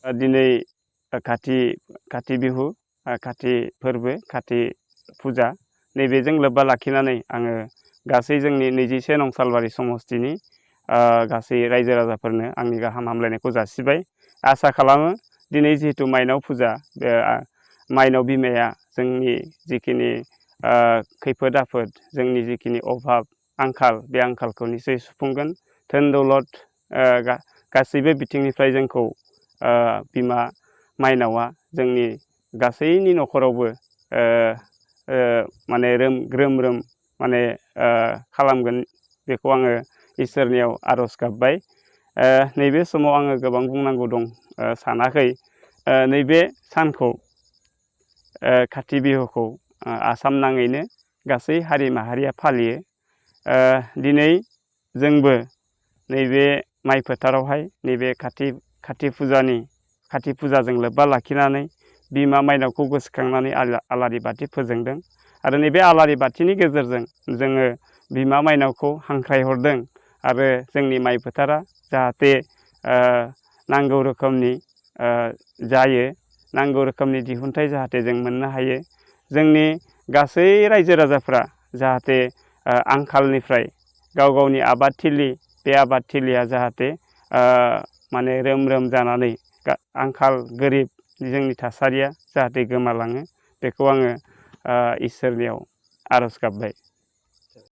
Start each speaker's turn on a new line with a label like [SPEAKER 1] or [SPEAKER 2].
[SPEAKER 1] दिनै काति बिहु काति फोरबो काति फुजा नैबेजों लोब्बा लाखिनानै आङो गासै जोंनि 21 नं सालबारि समस्तिनि गासै रायजो राजाफोरनो आंनि गाहाम हामलायनायखौ जासिबाय। आसा खालामो दिनै जिहेतु माइनाव फुजा बे माइनाव बिमाया जोंनि जिखिनि खैफोद आफोद जोंनि जिखिनि अभाब आंखाल बे आंखालखौ निसय सुफुंगोन। धोन दौलत गासैबो बिथिंनिफ्राय जोंखौ बिमा माइनावा जोंनि गासैनि न'खरावबो माने ग्रोम रोम माने खालामगोन बेखौ आङो इसोरनियाव आर'ज गाबबाय। नैबे समाव आङो गोबां बुंनांगौ दं सानाखै। नैबे सानखौ काति बिहुखौ आसाम नाङैनो गासै हारि माहारिया फालियो। दिनै जोंबो नैबे माइ फोथारावहाय नैबे काति फुजाजों लोब्बा लाखिनानै बिमा माइनावखौ गोसोखांनानै आलारि बाथि फोजोंदों आरो नैबे आलारि बाथिनि गेजेरजों जोङो बिमा माइनावखौ हांख्रायहरदों आरो जोंनि माइ फोथारा जाहाथे नांगौ रोखोमनि जायो, नांगौ रोखोमनि दिहुनथाय जाहाथे जों मोननो हायो। जोंनि गासै रायजो राजाफ्रा जाहाथे आंखालनिफ्राय गाव गावनि आबादथिलि बे आबादथिलिया जाहाथे माने रोम रोम जानानै आंखाल गोरिब जोंनि थासारिया जाहाथे गोमालाङो बेखौ आङो इसोरनियाव आर'ज गाबबाय।